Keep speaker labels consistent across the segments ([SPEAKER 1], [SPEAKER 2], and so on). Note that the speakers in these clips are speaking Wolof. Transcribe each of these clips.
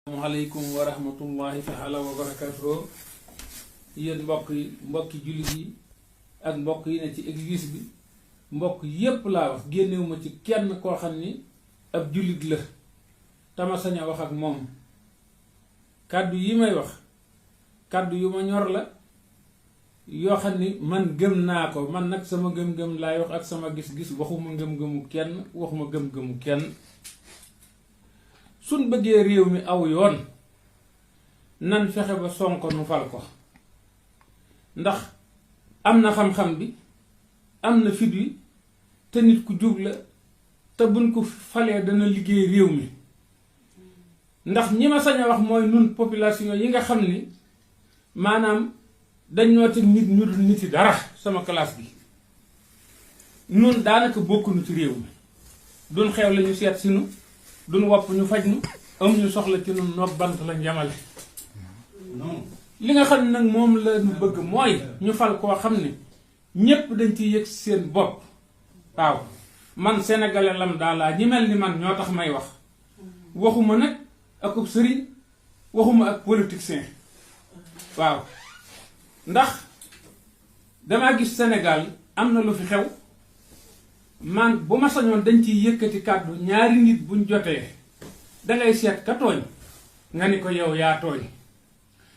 [SPEAKER 1] asalaamaaleykum wa rahmatullahi taala wa barakatuh. Yéen mbokki jullit yi ak mbokk yi ne ci église bi, mbokk yépp laa wax, génnewuma ci kenn koo xam ni ab jullit la tama sañ a wax ak moom. kàddu yi may wax kàddu yu ma ñor la, yoo xam ni man gëm naa ko. man nag sama gëm-gëm laay wax ak sama gis-gis, waxuma ngëm-ngëmu kenn, waxuma gëm-gëmu kenn. suñ bëggee réew mi aw yoon, nan fexe ba Sonko nu fal ko, ndax am na xam-xam bi, am na fit wi, te nit ku jub la, te buñ ko falee dana liggéey réew mi. ndax ñi ma sañ a wax mooy nun population yi nga xam ni maanaam dañ ñoo teg nit ñu dul nit yi dara. sama classe bi nun daanaka bokkunu ci réew mi, duñ xew la ñu seet si nu, duñ wopp ñu faj nu, am ñu soxla ci nun nopp bant la njamale. li nga xam ne nag moom la ñu bëgg mooy ñu fal koo xam ne ñépp dañ ciy yëg seen bopp. waaw, man sénégalais lam daa laa, ñi mel ni man ñoo tax may wax. waxuma nag ak sëriñ, waxuma ak politicien. waaw, ndax damaa gis Sénégal am na lu fi xew, man bu ma sañoon dañ ciy yëkkati kàddu. ñaari nit buñ jotee dangay seet ka tooñ nga ni ko yow yaa tooñ,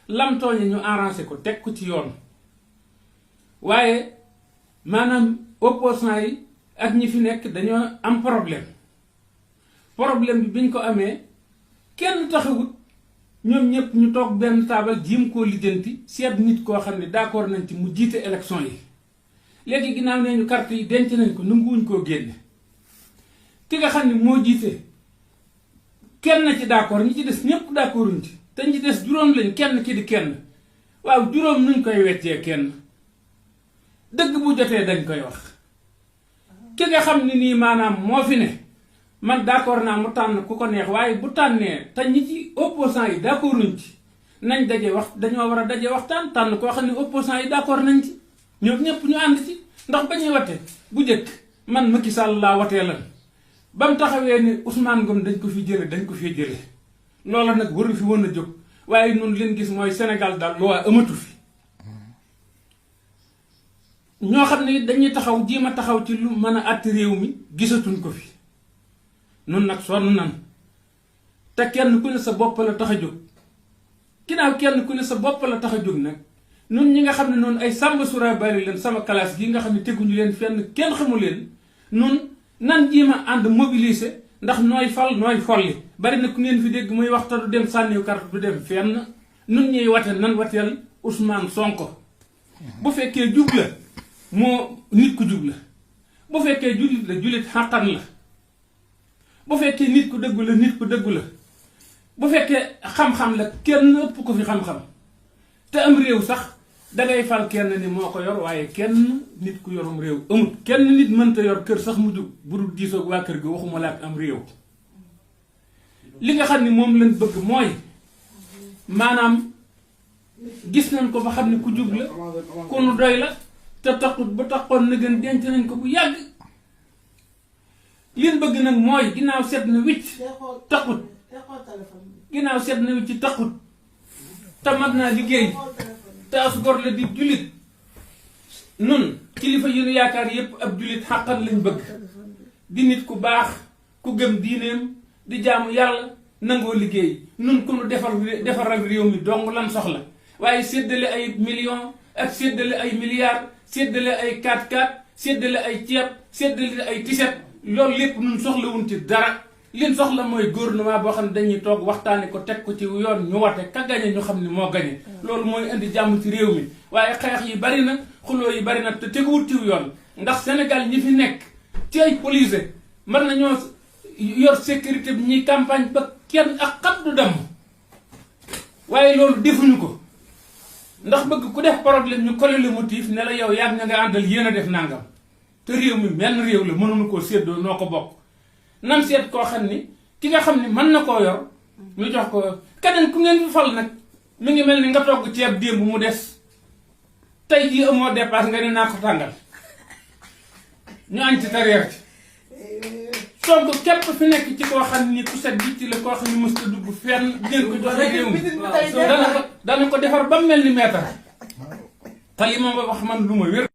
[SPEAKER 1] lam tooñe ñu arrangé ko, teg ko ci yoon. waaye maanaam opposant yi ak ñi fi nekk dañoo am problème bi biñ ko amee kenn taxawut, ñoom ñëpp ñu toog benn taabal jiim koo lijjanti, seet nit koo xam ne d'accord nañ ci mu jiite élection yi. léegi ginnaaw nee ñu carte yi denc nañ ko, nanguwuñ koo génne. ki nga xam ne moo jiite kenn na ci d'accord, ñi ci des ñëpp d'accorduñ ci, te ñi ci des juróom lañ, kenn ki di kenn. waaw, juróom nuñ koy weccee kenn? dëgg bu jotee dañ koy wax. ki nga xam ne nii maanaam moo fi ne, man d'accord naa mu tànn ku ko neex, waaye bu tànnee te ñi ci opposant yi d'accorduñ ci, nañ daje wax, dañoo war a daje waxtaan, tànn koo xam ne opposant yi d'accord nañ ci, ñoom ñëpp ñu ànd ci. ndax ba ñuy wate bu njëkk man Macky Sall laa watee lan, ba mu taxawee ni Ousmane Ngom dañ ko fi jële. loola nag waru fi woon a jóg. waaye noonu leen gis mooy Sénégal daal loo amatu fi. ñoo xam ne dañuy taxaw jiima taxaw ci lu mën a àtt réew mi, gisatuñ ko fi. nun nag sonn nan, te kenn ku ne sa bopp la tax a jóg. ginnaaw kenn ku ne sa bopp la tax a jóg nag, nun ñi nga xam ne noonu ay sàmba sura bari leen, sama classe gi nga xam ne teguñu leen fenn, kenn xamu leen, nun nan jiima ànd mobiliser, ndax nooy fal nooy folli. bari na ku ngeen fi dégg muy waxta du dem sànniw carte du dem fenn. nun ñuy wate nan wateel Ousmane Sonko. bu fekkee jub la, moo nit ku jub la. bu fekkee jullit la, jullit xàqan la. bu fekkee nit ku dëggu la, nit ku dëggu la. bu fekkee xam-xam la, kenn ëpp ko fi xam-xam. te am réew sax dangay fal kenn ni moo ko yor, waaye kenn nit ku yorum réew amut. kenn nit mënta yor kër sax mu jug bu dul diisoog waa kër gi, waxuma la ak am réew. li nga xam ni moom lañ bëgg mooy maanaam gis nañ ko ba xam ne ku jub la, ku nu doy la, te taxut bu taxoon na gën denc nañ ko bu yàgg. liñ bëgg nag mooy ginnaaw set na wicc taxut, ginnaaw set na wicc taxut, te mat naa liggéey, te as gor la di jullit. nun kilifa yu nu yaakaar yépp ab jullit xàqan lañ bëgg, di nit ku baax, ku gëm diineem, di jaamu yàlla, nangoo liggéey. nun ku nu defaral réew mi dong lan soxla, waaye séddale ay millions ak séddale ay milliards, séddale ay 4x4, séddale ay ceeb, séddale ay tiset, loolu lépp nun soxlawuñ ci dara. liñ soxla mooy gouvernement boo xam ne dañuy toog waxtaane ko, teg ko ci yoon, ñu wate ka gañe ñu xam ne moo gañe. loolu mooy indi jàmm ci réew mi. waaye xeex yi bari na, xuloo yi bari na, te teguwut ci yoon. ndax Sénégal ñi fi nekk ci ay police mën nañoo yor sécurité bi, ñuy campagne ba kenn ak xat du dem. waaye loolu defuñu ko, ndax bëgg ku def problème ñu collé le motif ne la yow yaag ña nga àndal yéen a def nangam. te réew mi menn réew la, mënuñu koo séddoo, noo ko bokk. nan seet koo xam ni ki nga xam ni mën na koo yor ñu jox ko. keneen ku ngeen fi fal nag mi ngi mel ni nga togg ceeb démb mu des, tey jii amoo dépasse nga ne naa ko tàngal ñu añ ci te reer ci. Sonko képp fi nekk ci koo xam ni ku set bi ci la koo xam ni mës ta dugg fenn ngeen ko joxe réew mi dana ko defar ba mel ni meetar te li ma wax man lu ma wér